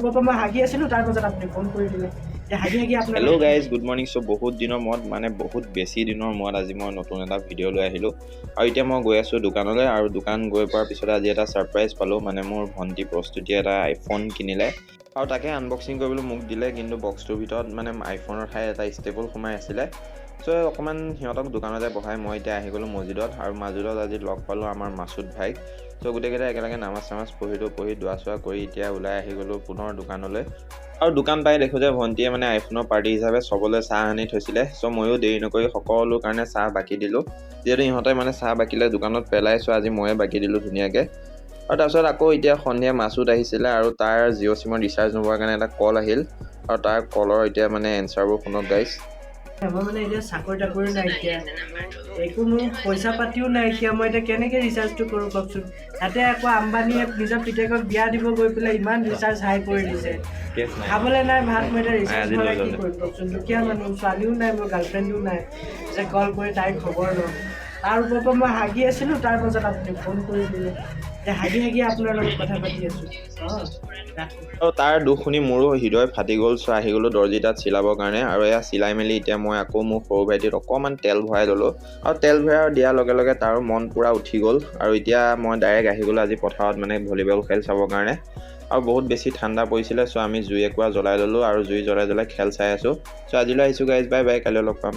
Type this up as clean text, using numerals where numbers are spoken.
ওপৰৰ পৰা মই হাগি আছিলোঁ, তাৰ পাছত আপুনি ফোন কৰি দিলে। এতিয়া হাগি হাগি আপোনাৰ হেল্ল' গাইজ, গুড মৰ্ণিং। চ' বহুত দিনৰ মূৰত, মানে বহুত বেছি দিনৰ মূৰত আজি মই নতুন এটা ভিডিঅ' লৈ আহিলোঁ আৰু এতিয়া মই গৈ আছোঁ দোকানলৈ। আৰু দোকান গৈ পোৱাৰ পিছতে আজি এটা ছাৰপ্ৰাইজ পালোঁ, মানে মোৰ ভণ্টি প্ৰস্তুতিয়ে এটা আইফোন কিনিলে আৰু তাকে আনবক্সিং কৰিবলৈ মোক দিলে। কিন্তু বক্সটোৰ ভিতৰত মানে আইফোনৰ ঠাইত এটা ষ্টেপল সোমাই আছিলে। চ' অকণমান সিহঁতক দোকানতে বহাই মই এতিয়া আহি গ'লোঁ মছজিদত আৰু মছজিদত আজি লগ পালোঁ আমাৰ মাছুদ ভাইক। চ' গোটেইকেইটা একেলগে নামাজ চামাজ পঢ়িলোঁ, পঢ়ি দোৱা চোৱা কৰি এতিয়া ওলাই আহি গ'লোঁ পুনৰ দোকানলৈ। আৰু দোকান পাই দেখোঁ যে ভণ্টিয়ে মানে আইফোনৰ পাৰ্টি হিচাপে চবলৈ চাহ আনি থৈছিলে। চ' ময়ো দেৰি নকৰি সকলো কাৰণে চাহ বাকি দিলোঁ, যিহেতু ইহঁতে মানে চাহ বাকিলে দোকানত পেলাই। চ' আজি ময়ে বাকি দিলোঁ ধুনীয়াকৈ। আৰু তাৰপিছত আকৌ এতিয়া সন্ধিয়া মাছুদ আহিছিলে আৰু তাৰ জিঅ' চিমৰ ৰিচাৰ্জ নোহোৱাৰ কাৰণে এটা কল আহিল আৰু তাৰ কলৰ এতিয়া মানে এনচাৰবোৰ শুনক গাইজ। মই মানে এতিয়া চাকৰি তাকৰি নাইকিয়া, একো মোৰ পইচা পাতিও নাইকিয়া। মই এতিয়া কেনেকৈ ৰিচাৰ্জটো কৰোঁ কওকচোন? তাতে আকৌ আম্বানীয়ে নিজৰ পিতেকক বিয়া দিব গৈ পেলাই ইমান ৰিচাৰ্জ হাই কৰি দিছে। খাবলৈ নাই ভাত, মই এতিয়া ৰিচাৰ্জ আজি লৈ ভৰাই কি ল'লে। কৰিম কওকচোন? দুখীয়া মানুহ, ছোৱালীও নাই, মোৰ গাৰ্লফ্ৰেণ্ডো নাই যে কল কৰি তাইৰ খবৰ লওঁ। তাৰ ওপৰৰ পৰা মই হাগি আছিলোঁ, তাৰ পাছত আপুনি ফোন কৰি দিলে। এতিয়া হাগি হাগি আপোনাৰ লগত কথা পাতি আছোঁ। অঁ, ৰাখোঁ। আৰু তাৰ দুখ শুনি মোৰো হৃদয় ফাটি গ'ল। চ' আহি গ'লোঁ দৰ্জী তাত চিলাবৰ কাৰণে আৰু এয়া চিলাই মেলি এতিয়া মই আকৌ মোৰ সৰু ভাইটিত অকণমান তেল ভৰাই ল'লোঁ আৰু তেল ভৰাই দিয়াৰ লগে লগে তাৰো মন পূৰা উঠি গ'ল। আৰু এতিয়া মই ডাইৰেক্ট আহি গ'লোঁ আজি পথাৰত, মানে ভলীবল খেল চাবৰ কাৰণে। আৰু বহুত বেছি ঠাণ্ডা পৰিছিলে, চ' আমি জুই একুৰা জ্বলাই ল'লোঁ আৰু জুই জ্বলাই জ্বলাই খেল চাই আছোঁ। চ' আজিলৈ আহিছোঁ গাইজ, বাই বাই, কাইলৈ লগ পাম।